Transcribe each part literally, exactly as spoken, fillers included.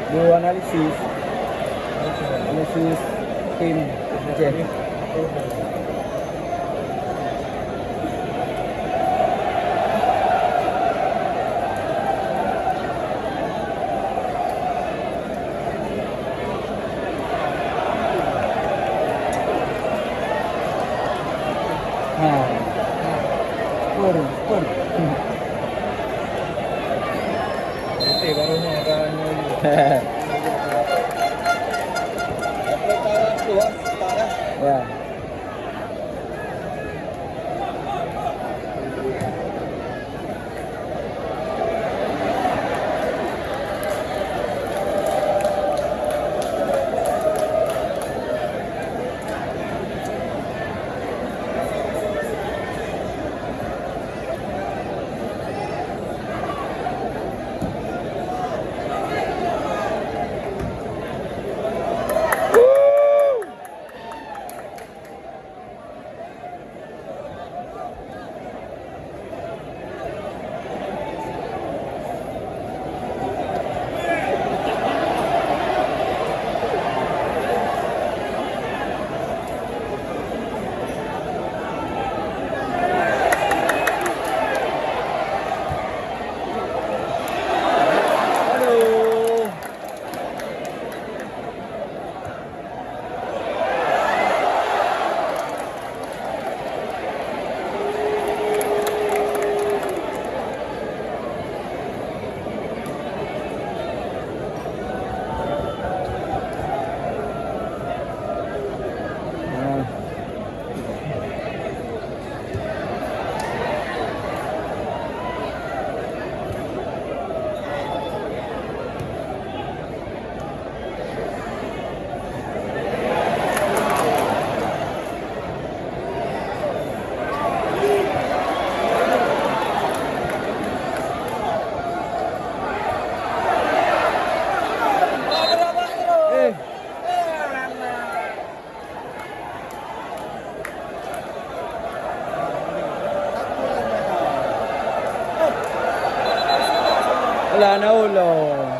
Dua analisis. Analisis tim Aceh. Ha. Skor, skor. Betul, barunya ada nol. Ya. Lah na ulôn.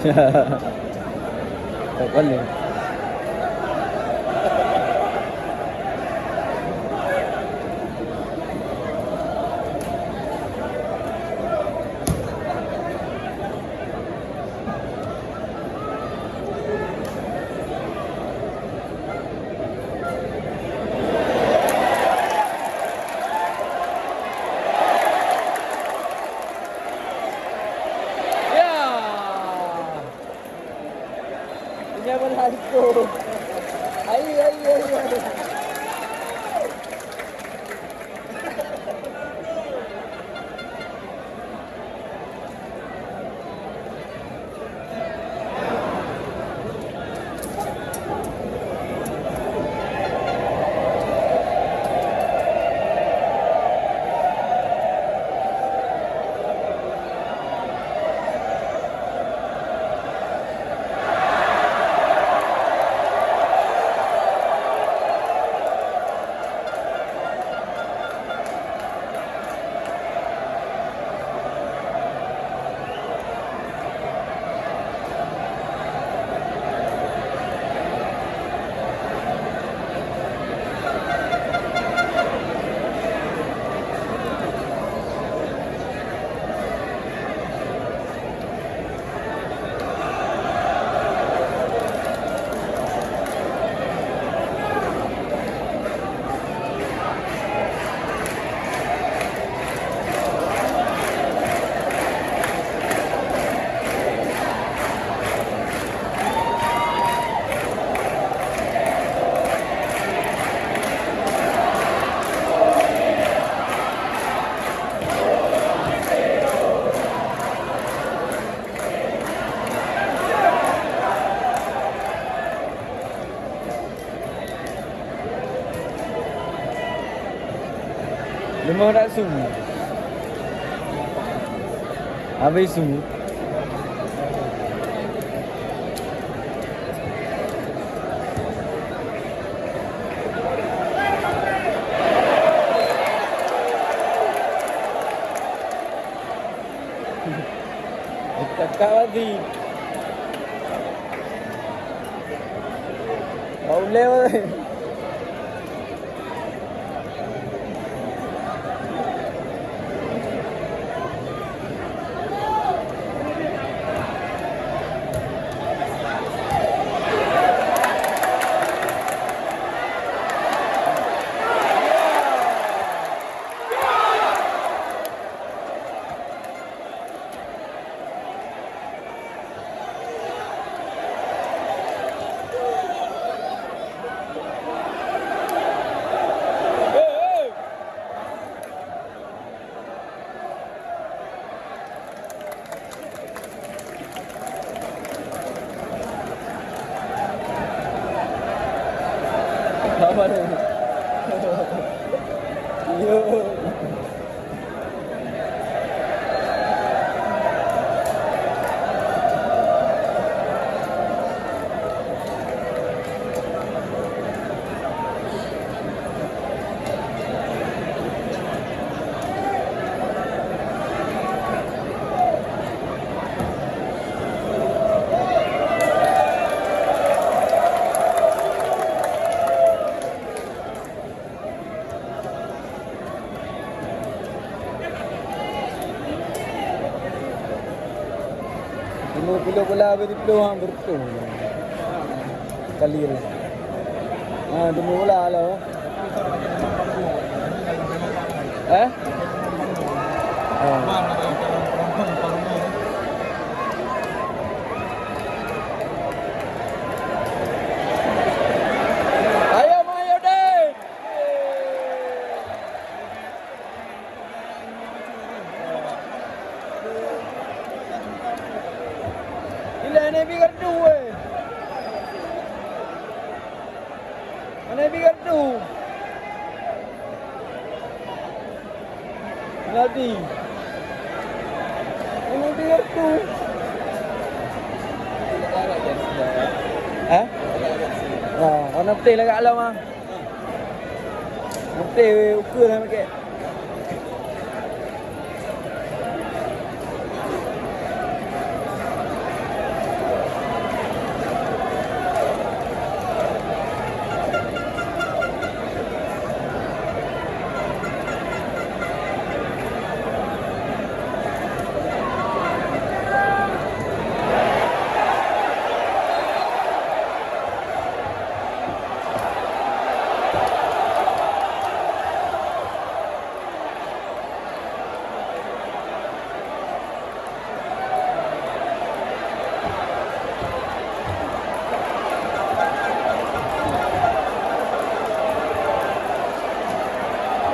Tak boleh. Ya. Ini apa lagi? Leumah dak su. Habis su. Cakap lagi. Bau lewat. Apa tu? Yo. Lima puluh bola beri puluh, ha, beruntung. Kali ni. Ha, demi bola lah. Eh? Ha. Ayo, ayo, deh. Ilai Nabi Gardu, weh. Nabi Gardu. Nabi. Nabi Gardu. Hah? Wah, warna putih lagak alam ah. Putih ukeue lah pakai.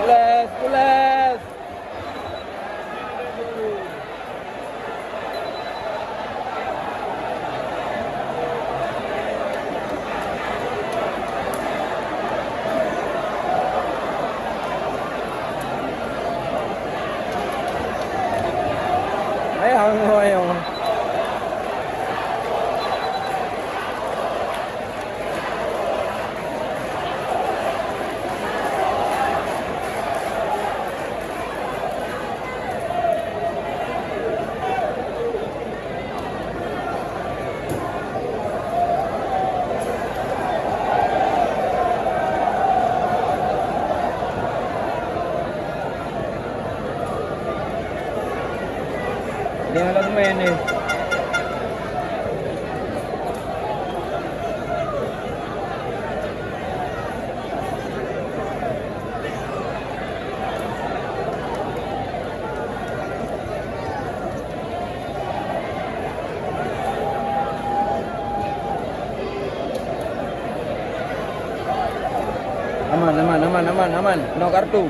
Pules, pules. Ayo, ayo. Dia nak main ni. Aman, aman, aman, aman, aman. Kena kartu.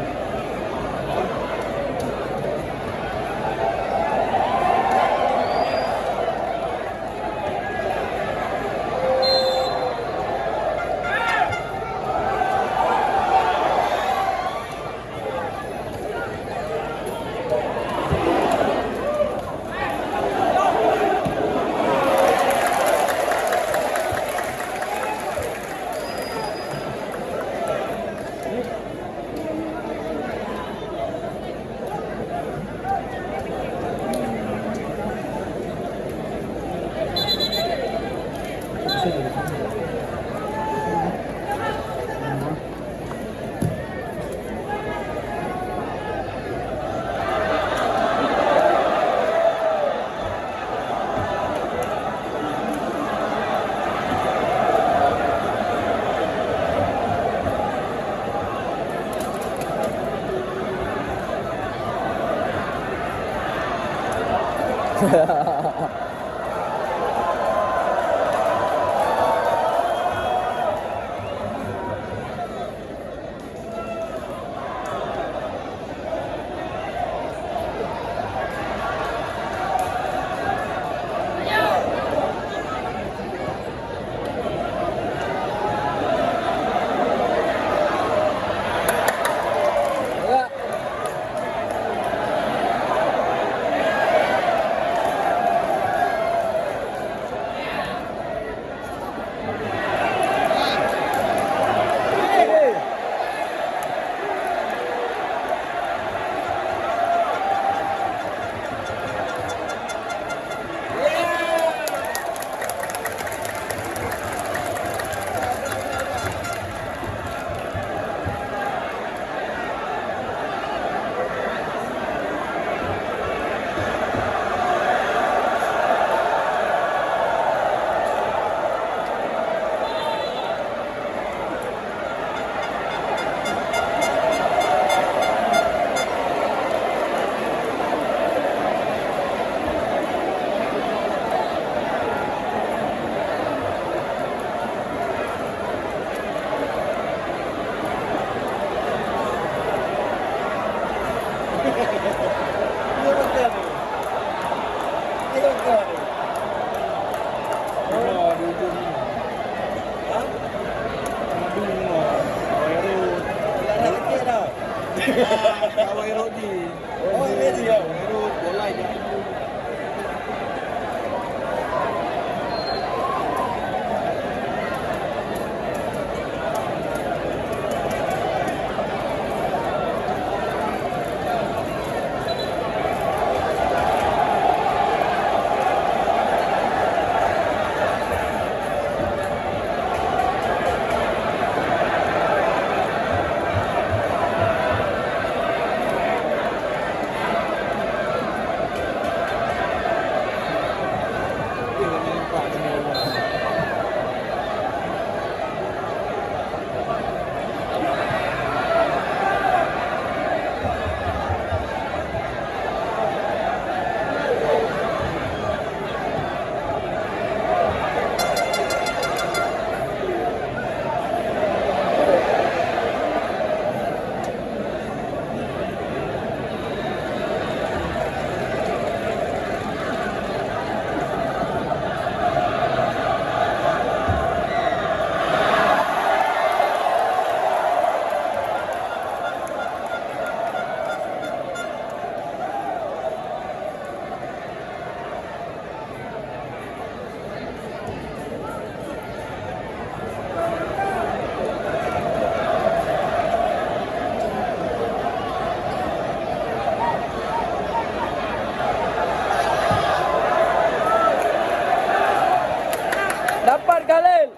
Dapat, Khalil!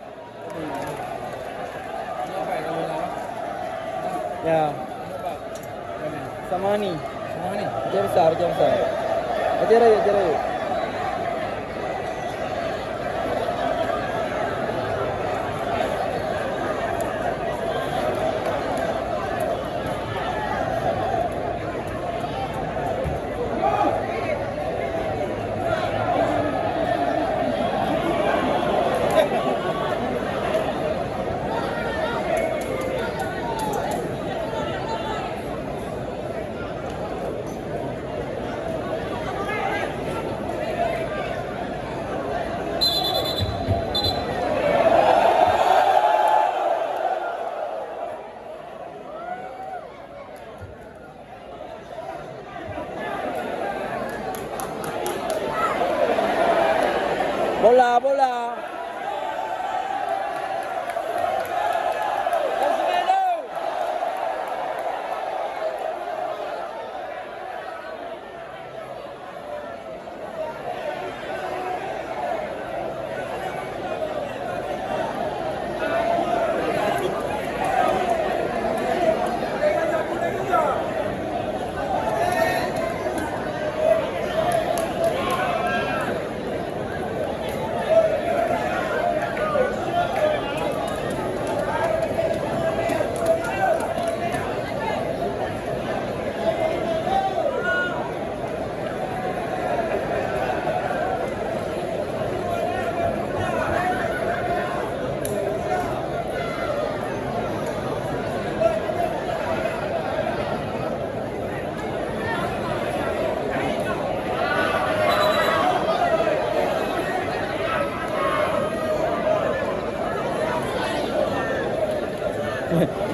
Ya. Sama ni. Sama ni. Aja besar, aja besar. Aja rayu, aja rayu. Bola, bola.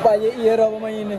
Payah iya dah pemain ni.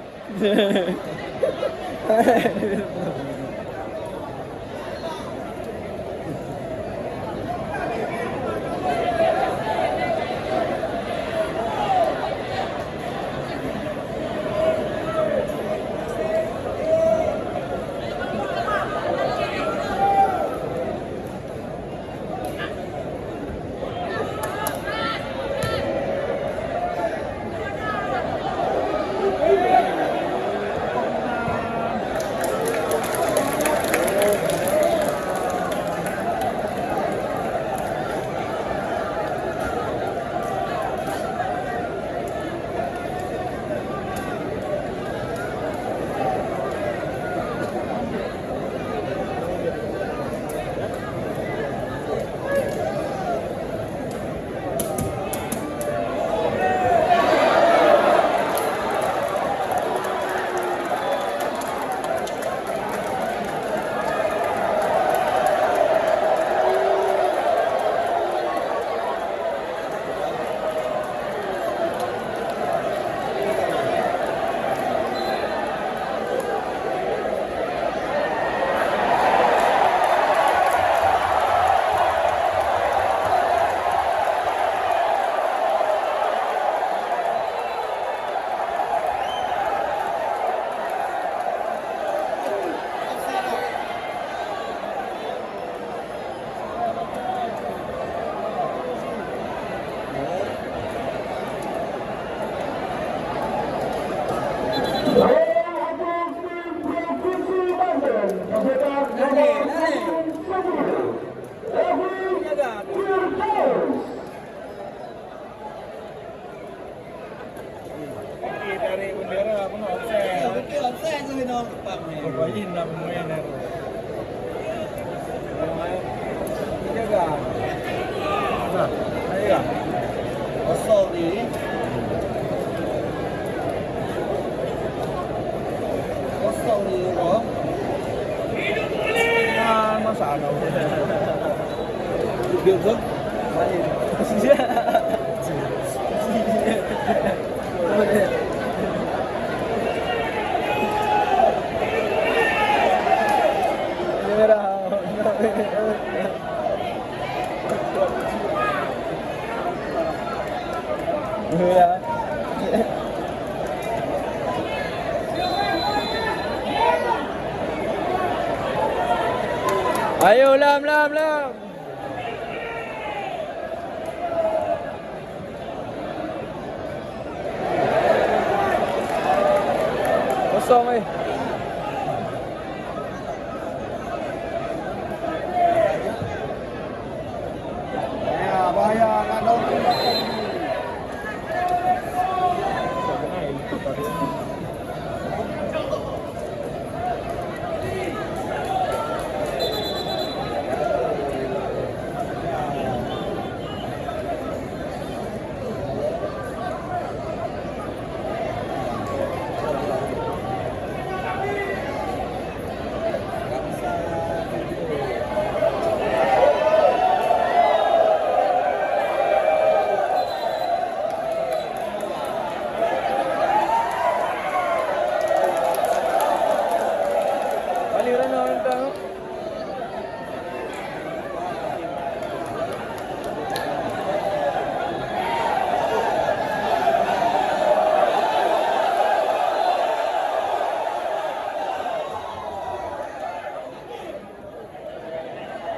Tarék bendera pun offside. Betul, offside tu kena tepang ni. Pemain dah pemain dah. Jaga. Nah, ayo. Kosong ni. Kosong ni, bro. Ah, masalah. Dia tu. Ayo, lam, lam, lam. Kosong, eh. Ya, bahaya, nak daun.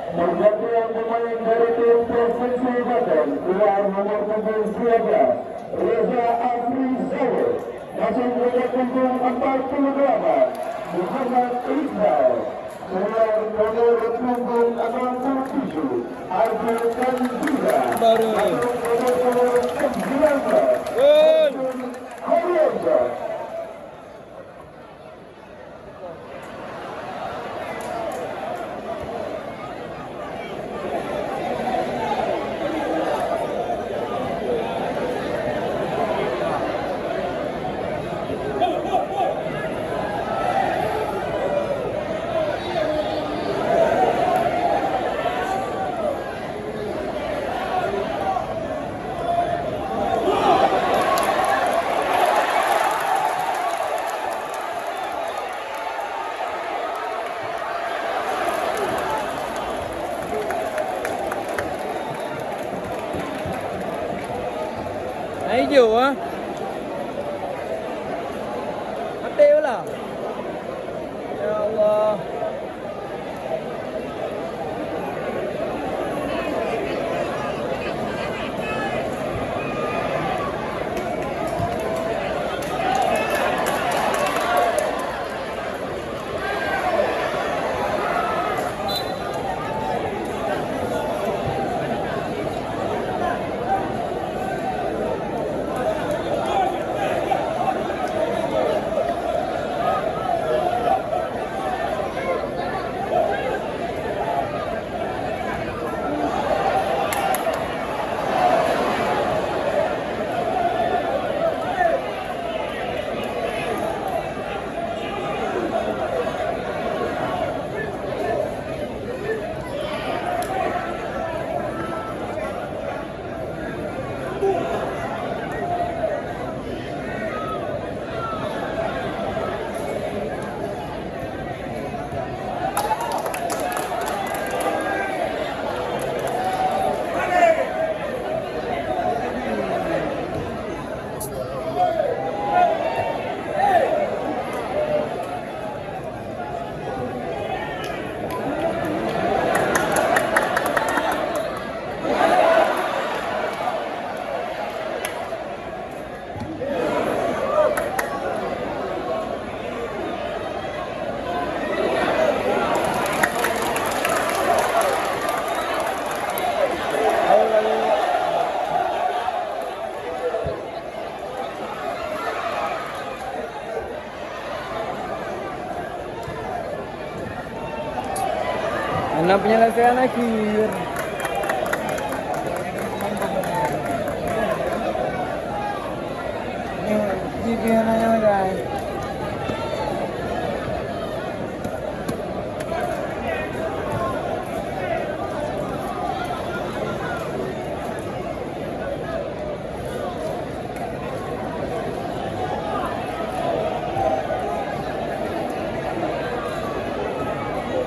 Pergantian pemain dari tim Provinsi Banten, keluar nomor punggung dua belas, Reza Afri Sawe, masuk nomor punggung empat puluh delapan, Muhammad Iqbal, keluar nomor punggung enam puluh tujuh, Ardi Tanzila, baru. Masuk nomor punggung sembilan belas, Woi. Ardiansyah. Yo, ha? Mati pula. Ya Allah. Hana penyelesaian akhir. Ni, ni dia nanya, guys.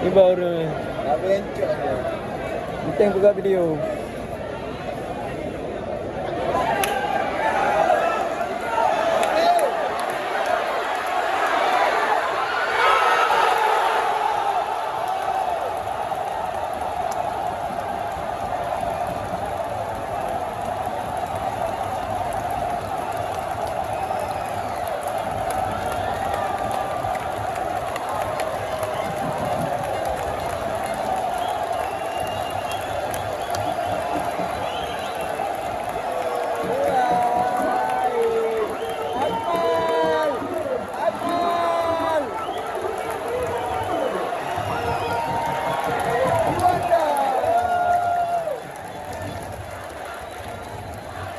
Iba ureueng. Penting peugah video.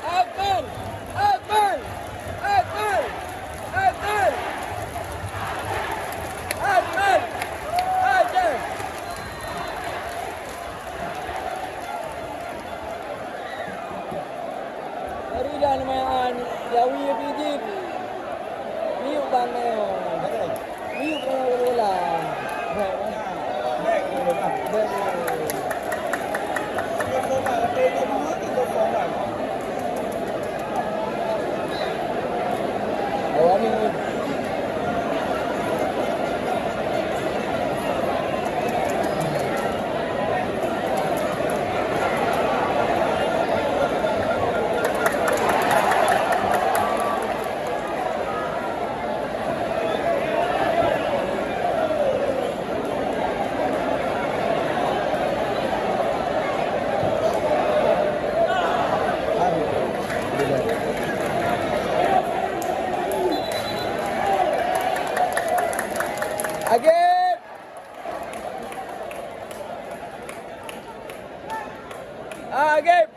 Akbar! Akbar! Akbar! Akbar! Akbar! Aceh! Bari dah nama an, jawi pijit. Miyup bang nyoe. Miyup nyoe bola. Agib! Agib!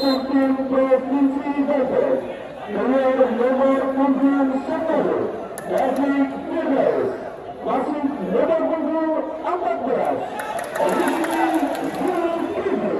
Tim Provinsi Banten, keluar nomor punggung sepuluh, David Firdaus, masuk nomor punggung empat belas, Rizky Zulkifli.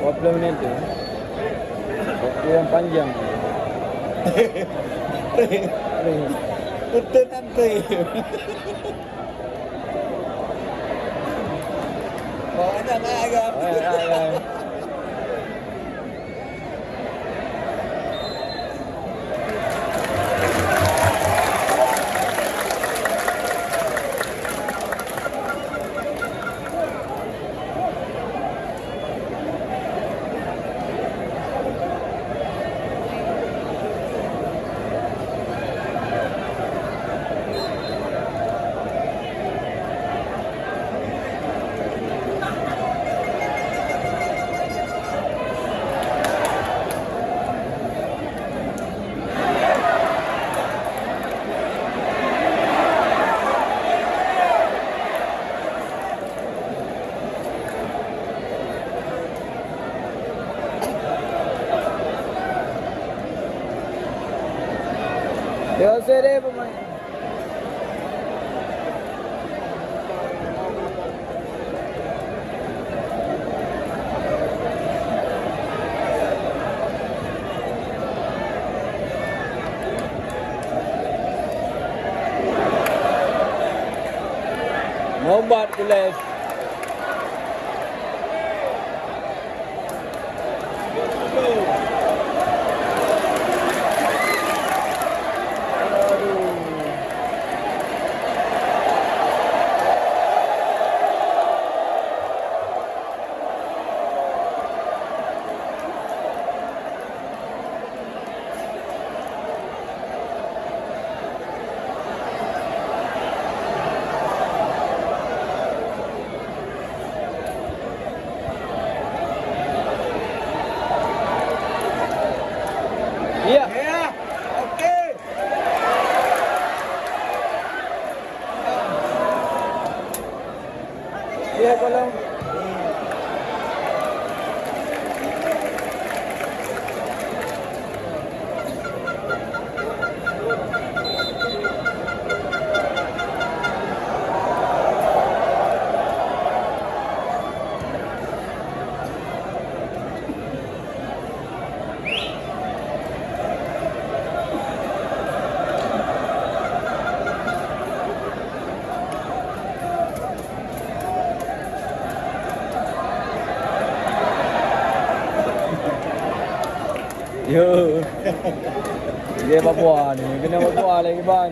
Dua puluh menit tu. Waktu yang panjang. Betul nanti. Oh, enak nak agak. Eh, eh, eh. Yo, sere pemain. Muhammad Kules. Iya. Iya. Oke. Iya, tolong. Yo. Dia Papua ni, kena Papua lagi, Bang.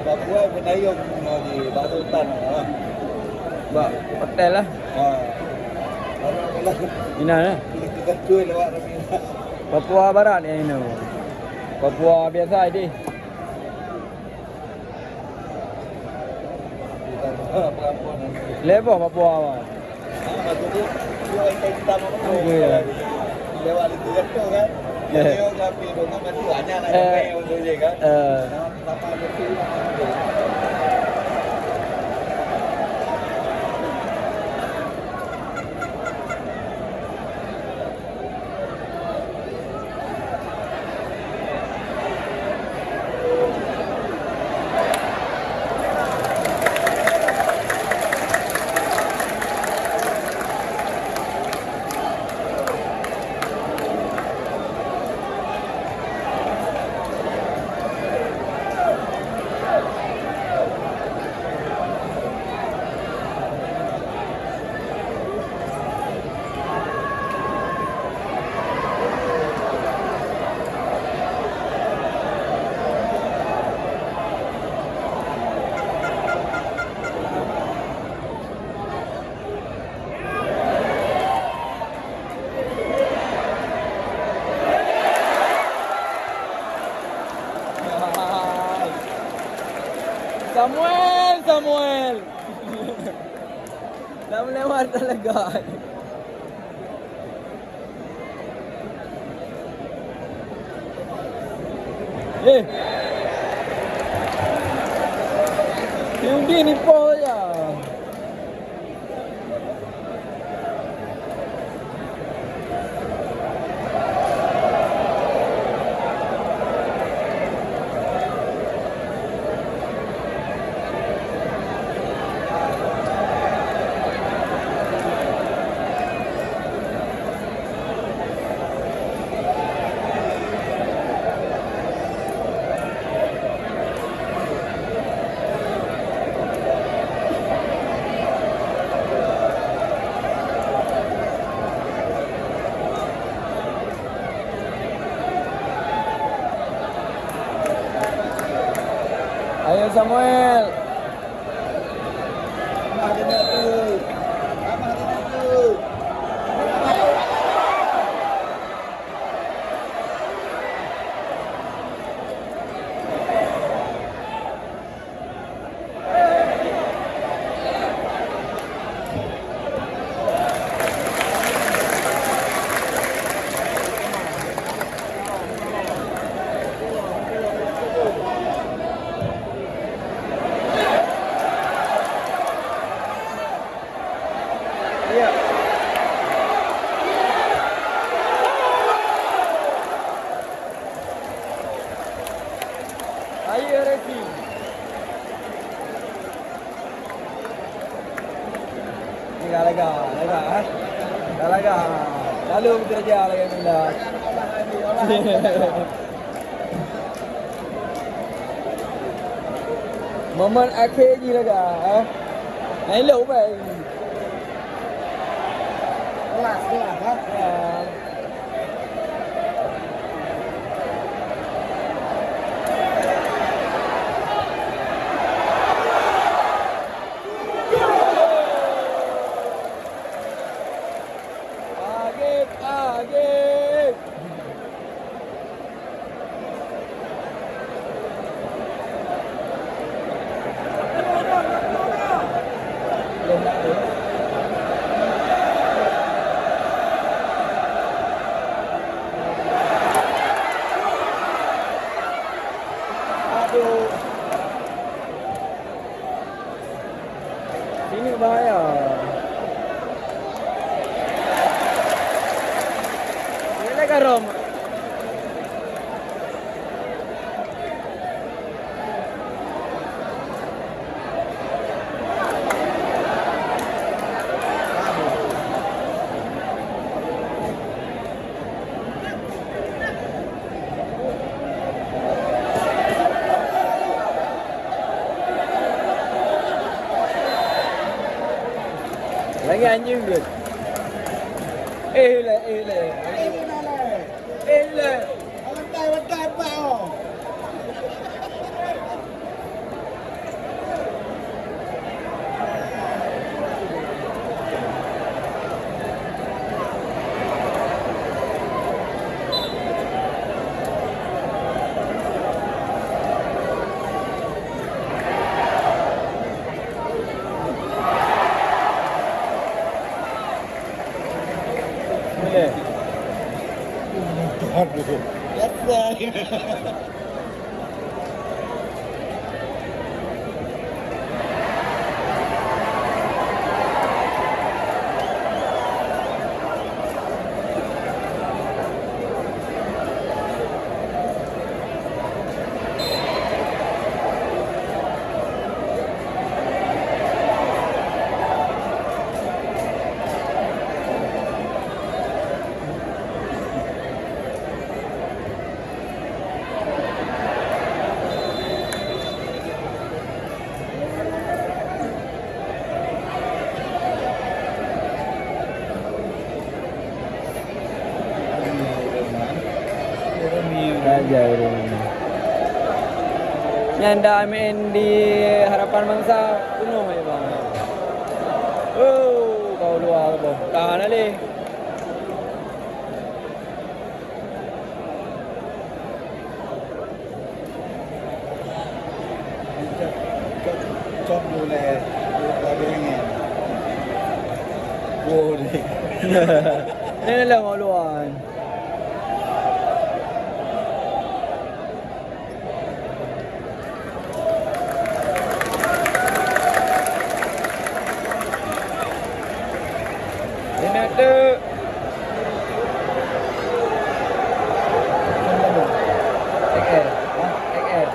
Papua beunayong di bak sultan, ha. Bak hotel lah. Ha. Inan lah. Kita kacau lewat Papua Barat ya ini. Papua biasa deh. Leboh Papua, Wan. Iya. Eh. Eh. Samuel, Samuel. Dah meulewat dah lega. Eh. Yudi ni po ya. Ayo Samuel. Ayo, Resi. Lega, lega, lega, eh. Dah lega. Lalu bekerja lagi, Minda. Momen akhé jih lega, eh. Nah, elok, bai. Kelas, kelas, eh. Ya. Agib, Agib. Aduh. Sini bahaya. Ini lagi garam. Lagi anjing dia. Eh, le, eh, le. Eh, le. Boleh. Aduh. Biasa. Raja ureueng. Nyan dah main di Harapan Bangsa penuh ya, bang. Oh, kau luar, bang. Tahan alih. Nyoe lom uluan. Lima tu. X L. Ha? X L.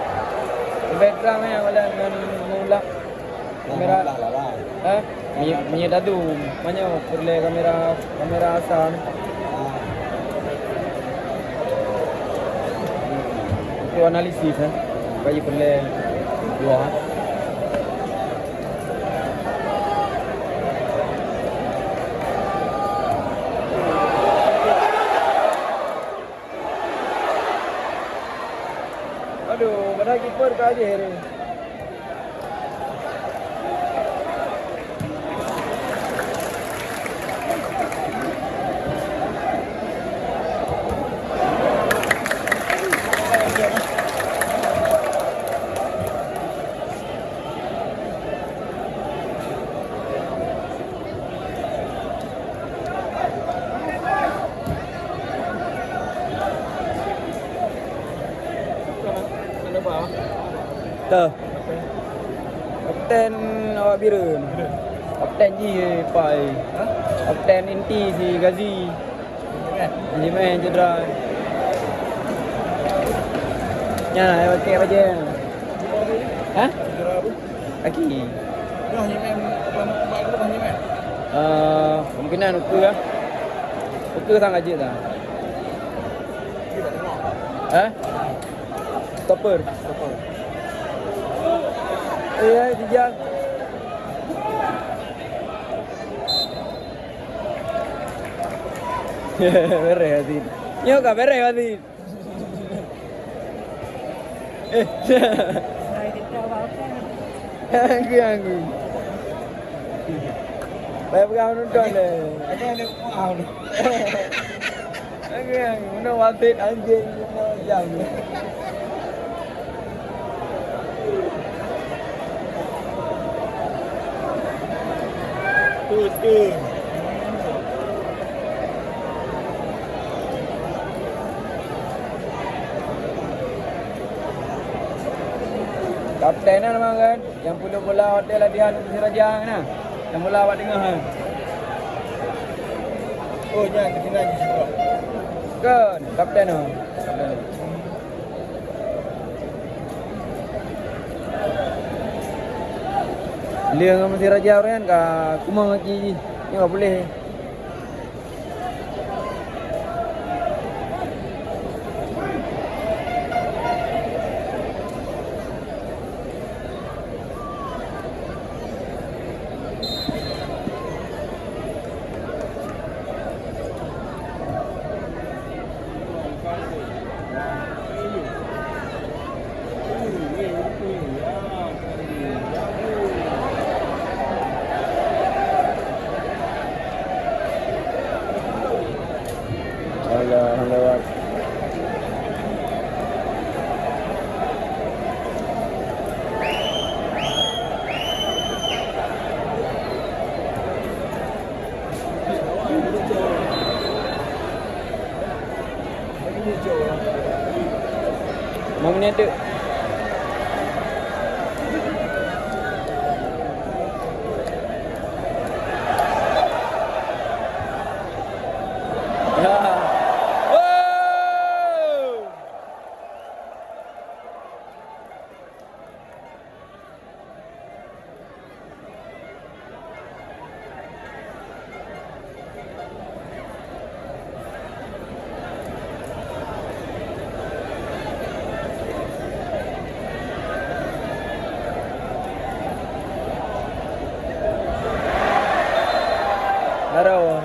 Lebih terang, eh, awak ngon meulah. Kamera. Lah, lah, lah. Ha? Minyeuk, minyeuk dadu. Meunyoe peureulèe kamera, kamera asam. Ah. Untuk analisis, eh. Bagi peureulèe dua. Aduh, padahai kiper ka jih ni. Tah. Kapten awak Bireuen. Kapten jih Pai. Kapten inti si Gazi. Jimain cedera. Nyan, ai pakai bajèe. Hah? Aki. Eh, kemungkinan ukeue lah. Ukeue sang ka jeuet lah. Eh? Stopper. Eh, ya, Tijang. Beres, Wazir. Nyoe ka beres, Wazir. Eh. Anggu, anggu. Payah peugah nonton deh. Anggu, anggu. Meunan Wazir anjing, meunan jam. Kapten na memang kan, nyang peuduek bola watèe latihan Siraja na. Nyang bola bak teungoh kan. Oh, nyan, keunan jih sidroe. Kan, kapten tu. Kapten. Lheueh ngon Siraja nyan ka kumong lagi jih. Nyoe ka puléh. Alah, lewat. Lima minit tu. Ya. Wow. Baru.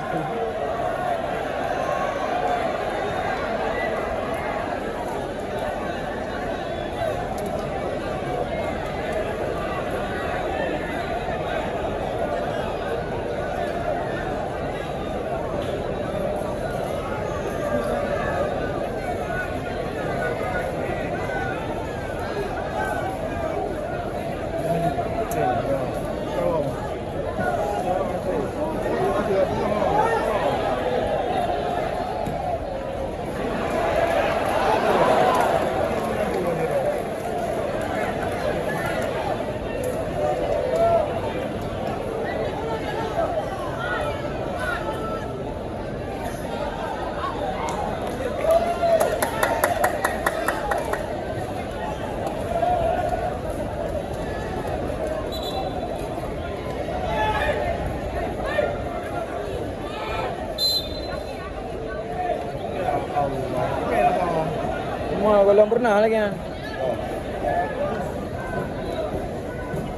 Semua golom pernah lagi, ah.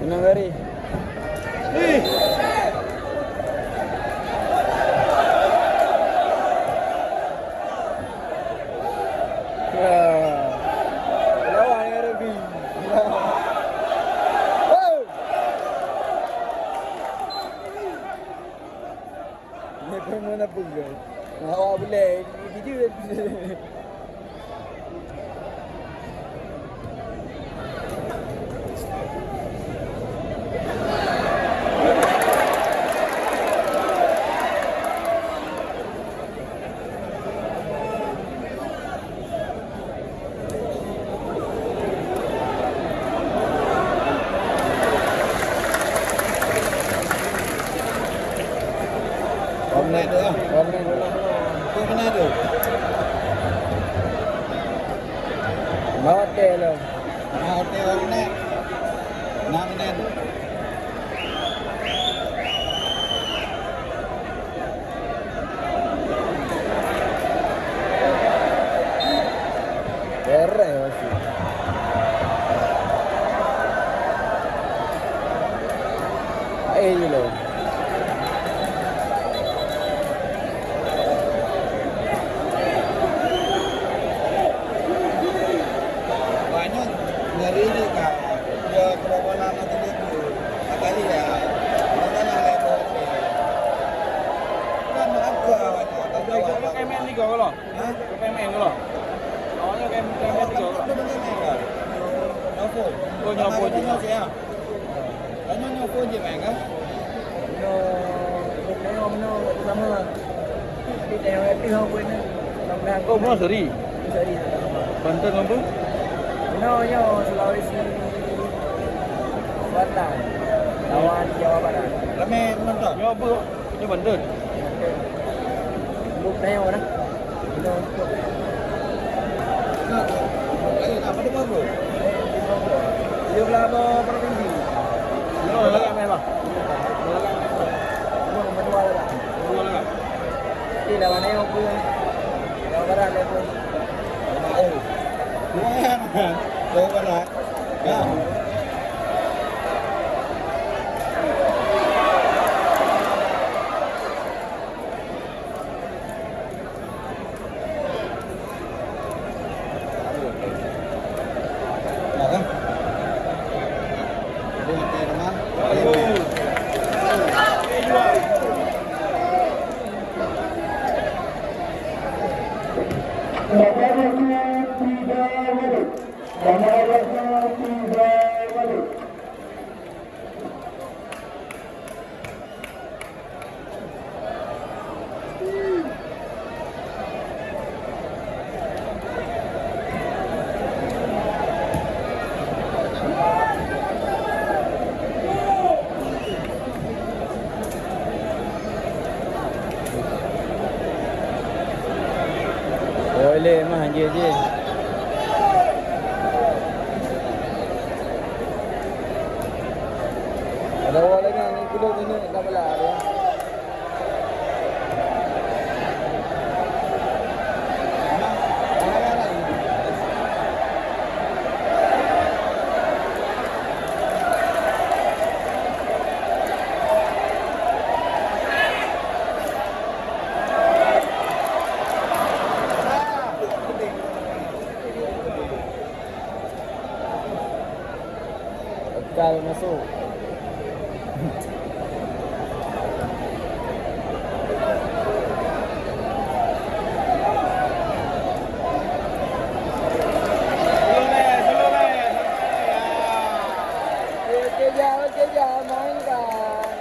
Menang hari. Ya. Lawan dengan Rebi. Oh! Ini pun mana pun, guys. Awak boleh, ini je. Dua menit tu lah. Dua menit tu lah. Dua menit tu. Lewat deh tu. Lewat deh dua menit. Enam menit. Beres masih. Air je lah. Banyak dari ni kan. Dia kalau bola mati dia tu. Kali ya. Mana nak level. Kan aku awak. Kau main ni kau kalau? Ha? Kau main main kalau? Awaknya main main main tu. Kau main main kan? Nyopo. Oh, nyopo je. Tanya nyopo je main kan? Nyopo, nyopo, nyopo sama. Tapi tengok itu apa ni? Kau mana seri? Seri. Banten apa? No, yo, Sulawesi Selatan. Lawan Jawa Barat. Ramai penonton. Nyopo. Nyopo Banten. Buk tayong dah. Bila untuk. Ayo, nak pada baru. Dia belah apa provinsi? Dua lah, kan, Bang? Dua lah. Dua lah, kan? Dua lah, kan? Tapi lawan tayong pun. Jawa Barat dia pun. Oh. Dua yang, kan? Jawa Barat. Ya. Boleh mah, je, je. Ada orang lain yang ikut ini, tak apalah, ya. Ekal masuk. Oke, Jal, oke, Jal, mainkan.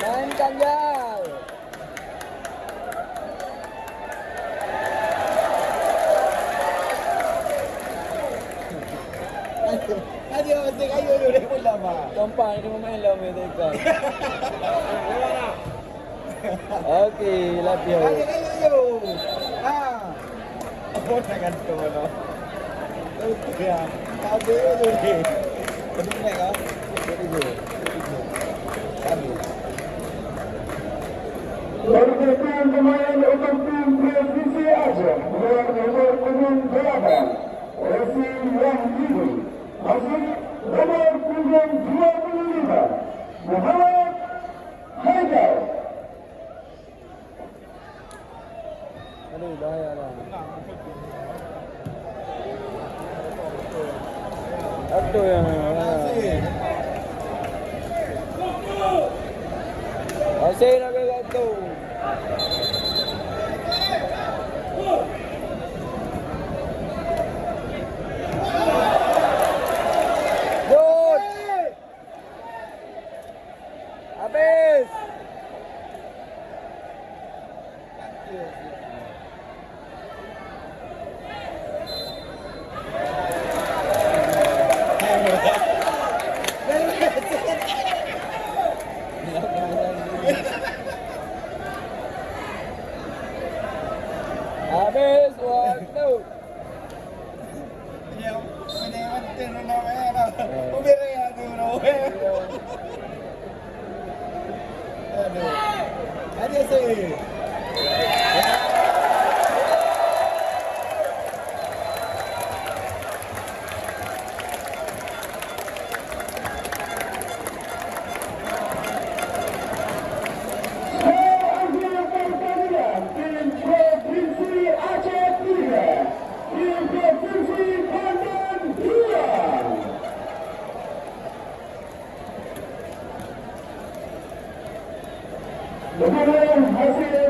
Mainkan, Jal. Aduh, aduh, aduh, aduh, dia pun lama. Tumpang ini memain lama tu, kan. Okey, latihan. Aduh, aduh, aduh. Ha. Oh, jangan tu, no. Ya, habis tu ni. Betul, kan? Betul, betul. Habis. Pergerakan pemain untuk tim Presisi Wahyudi, wasit nomor punggung dua puluh lima, Muhammad Haidar. Aduh, bahaya lah. Satu yang, ah. Masih lagi satu. Good. Habis. Habis waktu. Skor akhir pertandingan, tim Provinsi Aceh tiga, tim Provinsi Banten dua. Dengan hasil